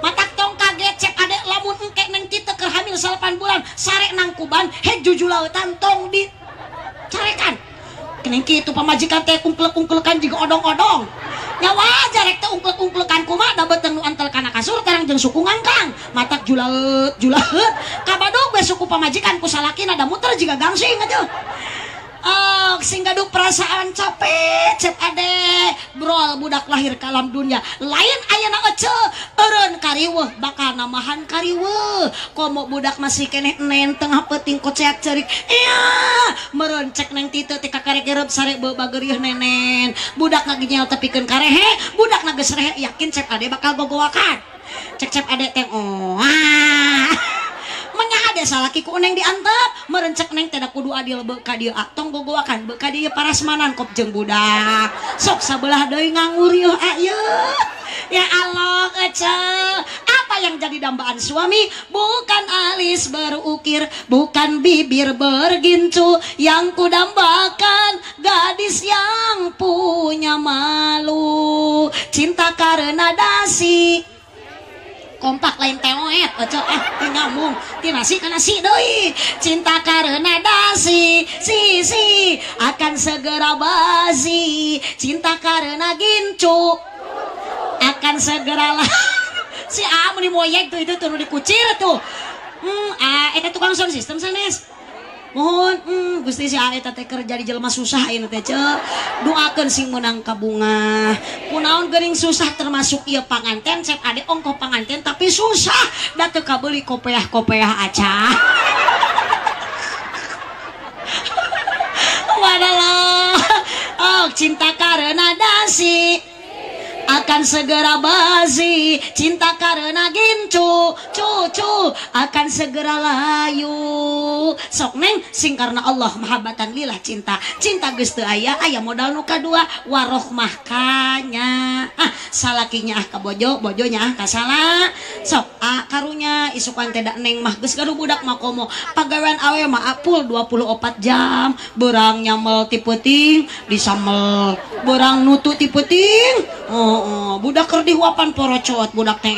Matak tong kaget cek adek lamun engke neng tite keur hamil 8 bulan sare nang kuban hek jujulautan tong di carekan. Neng kitu pamajikan teh ungklek-ungklekan jiga odong-odong. Nya wajar rek teh ungklek-ungklekan kumaha da beuteung nu antel kana kasur tarang jeung suku ngangkang. Matak julaeut julaeut kabadog we suku pamajikan ku salakina da muter jiga gangsing atuh. Oh, sing gaduh perasaan capek cep ade brol budak lahir ke alam dunia lain ayeuna ece eureun kariweuh bakal namahan kariweuh komo budak masih keneh nen tengah peuting koceak ceurik iya meureun cek neng tite teh kakarek gerep sare beu bageureuh nenen budak ngaginyel tepikeun karehe budak geus rehe yakin cep ade bakal gogowakan cek cep ade teh oh ah. Menya ade salaki ku neng diantep merencek neng teh kudu adil beu ka dieu tong gogowakan beu ka dieu parasmanan kop jeung budak sok sabelah deui nganggur yeuh ieu ya Allah ece apa yang jadi dambaan suami bukan alis berukir bukan bibir bergincu yang kudambakan gadis yang punya malu cinta karena dasi kompak lain teoet oce ah nyambung ti nasi ka nasi deui cinta karena dasi si si akan segera basi cinta karena gincu akan segera lah si A mun dimoyek tuh itu tuh nu dikucir tuh a eta tukang sound system sanes mohon Gusti si A eta teh keur jadi jelema susah ayeuna teh ce doakeun sing meunang kabungah kunaon geuning susah termasuk ieu panganten cek ade ongkoh panganten tapi susah da teu kabeuli kopeah-kopeah aca wadalah oh cinta karena dasi akan segera basi cinta karena gincu cucu akan segera layu sok neng sing karena Allah mahabbatan lillah cinta cinta geus teu aya aya modal nu kadua warohmah kanya ah salakinya ah ka bojo bojonya ah ka sala sok ah karunya isukan teh da neng mah geus gaduh budak mah komo pagawean awe mah apul 24 jam beurang nyamel ti peuting disamel beurang nutu ti peuting oh, budak keur dihuapan porocot budak teh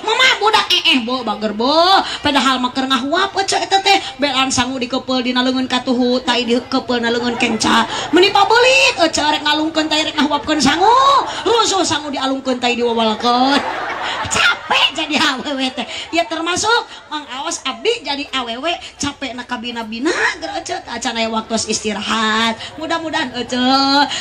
mama budak bo bager bo padahal mah keur ngahuap ece eta teh belan sangu dikepeul dina leungeun katuhu tai dikepeul na leungeun kenca meuni pabeulit ece rek ngalungkeun tai rek ngahuapkeun sangu rusuh sangu dialungkeun tai diwawalkeun capek jadi awewe teh ya termasuk Mang Aos abdi jadi awewe capek na kabina-bina geura ece acan aya waktu istirahat mudah-mudahan ece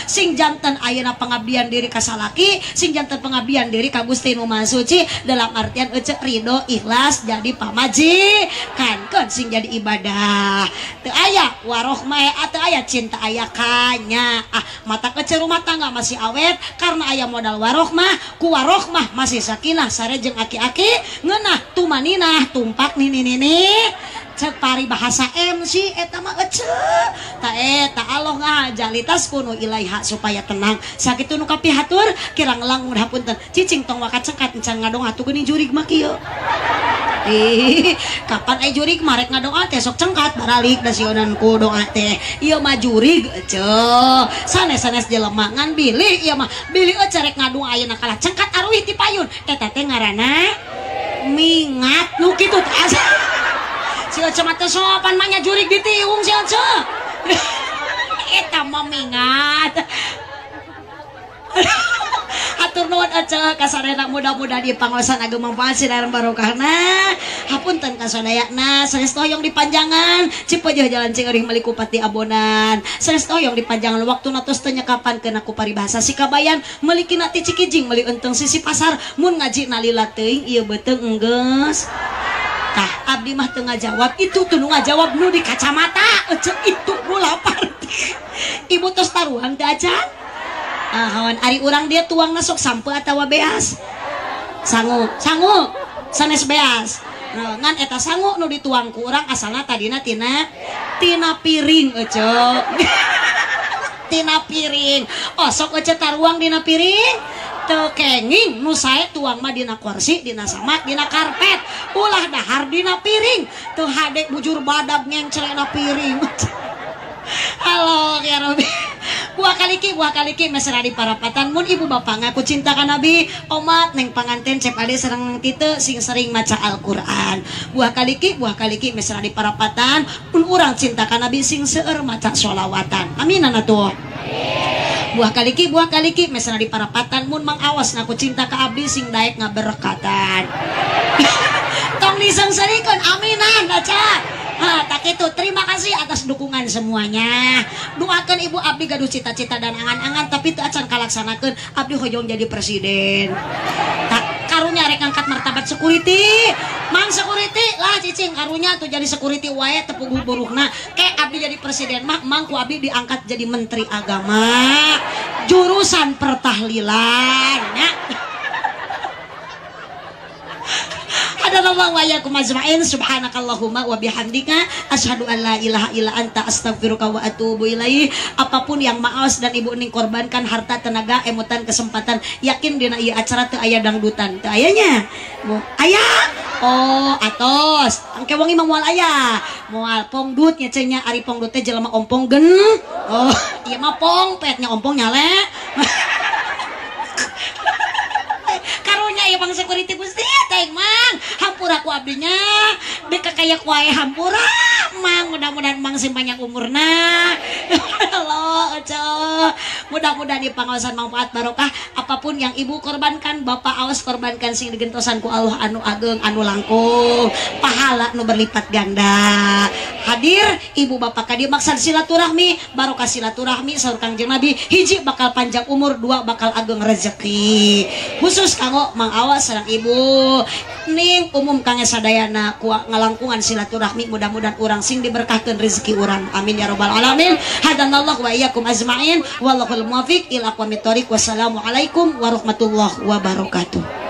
sing janten ayeuna pengabdian diri ka salaki sing janten pengabdian diri ka Gusti Nu Maha Suci dalam artian ece ridho ikhlas jadi pamajikan keun sing jadi ibadah teu aya warohmah teu aya cinta aya kanya ah mata ece rumah tangga masih awet karena aya modal warohmah ku warohmah masih sakinah sare jeung aki-aki ngeunah tumaninah tumpak nini nini cek paribahasa MC eta mah ece ta eta Allah ngajalitas kuno ilaiha supaya tenang sakitu nu kapihatur kirang langkung hapunten cicing tong waka cengkat encan ngadoa tuh geuning jurig mah kieu kapan ai jurig mah rek ngadoa teh sok cengkat baralik da sionan ku doa teh ieu mah jurig ece sanes-sanes jelema ngan bilih ieu mah bilih ece rek ngadoa ayeuna kalah cengkat aruih ti payun eta teh ngaranna mingat nu kitu teh si Oce mah teu sopan mah nya jurig ditiung si Oce eta mah mingat Atur nuhun Oce kasarena mudah-mudahan di pangosan ageng manfaat sinar barokahna hapunten kasadayana sanes hoyong dipanjangan cipeujeuh jalan Cingeurih meuli kupat di abonan sanes hoyong dipanjangan waktuna tos teu nyekapan keuna ku paribahasa sikabayan meuli kina ti Cikijing meuli eunteng sisi pasar mun ngaji nalila teuing ieu beuteung enggeus. Tah abdi mah teu ngajawab itu tuh nu ngajawab nu di kacamata ece itu nu lapar. Ibu tos taruhan teu acan? Ahon ari urang dia tuangna sok sampe atawa beas? Sangu, sangu sanes beas. Ngan eta sangu nu dituang ku urang asalna tadina tina tina piring ece. Tina piring. Oh sok ece taruang dina piring? Teu kenging nu sae tuang mah dina kursi, dina samak, dina karpet. Ulah dahar dina piring. Teu hade bujur badag ngencrena piring. Halo ya Rabbi. Buah kaliki mesra di parapatan mun ibu bapak ngaku cinta ka Nabi, omat neng panganten cep ade sareng tite sing sering maca Al-Qur'an. Buah kaliki mesra di parapatan mun urang cinta ka Nabi sing seueur maca sholawatan. Amin atuh. Buah kaliki mesra di parapatan mun mang awas ngaku cinta ka abdi sing daek ngaberkatan. Tong disengsarikeun aminan aca. Ha, tak itu. Terima kasih atas dukungan semuanya. Doakan ibu abdi gaduh cita-cita dan angan-angan tapi teu acan kalaksanakeun. Abdi hoyong jadi presiden. Tak karunya rek ngangkat martabat security. Mang security lah cicing karunya tuh jadi security wae teu puguh buruhna. Ke abdi jadi presiden mah mang ku abdi diangkat jadi menteri agama. Jurusan pertahlilan nya. Hadanallahu wa iyyakum ajmain. Subhanakallahumma wa bihamdika asyhadu an la ilaha illa anta astaghfiruka wa atubu ilaih. Apapun yang maos dan ibu ning korbankan harta, tenaga, emutan, kesempatan, yakin dina ieu acara teu aya dangdutan. Teu aya nya? Aya. Oh, atos. Engke wengi mah moal aya. Moal pongdut nya cenah ari pongdut teh jelema ompong gen. Oh, ieu mah pongpet nya ompong nyale. Karunya ieu bang security Gusti teh mang. Hampura ku abdinya. Deka kaya kuae hampura mang, mudah-mudahan mang sing panjang umurna. Allah, mudah-mudahan di pangaosan manfaat barokah. Apapun yang ibu korbankan, bapak awas korbankan sing digentosan ku Allah anu ageng anu langkung, pahala nu berlipat ganda. Hadir ibu bapak ka dieu maksad silaturahmi, barokah silaturahmi saur Kangjeng Nabi, hiji bakal panjang umur, dua bakal ageng rezeki. Khusus kanggo mang awas sareng ibu ning umum kangge sadayana ku ngalangkungan silaturahmi, mudah-mudahan urang sing diberkahkeun rezeki urang. Amin ya rabbal alamin. Hadanallahu wa iyyakum ajmain. Wallahul muwaffiq ila aqwamit thoriq. Wassalamualaikum warahmatullahi wabarakatuh.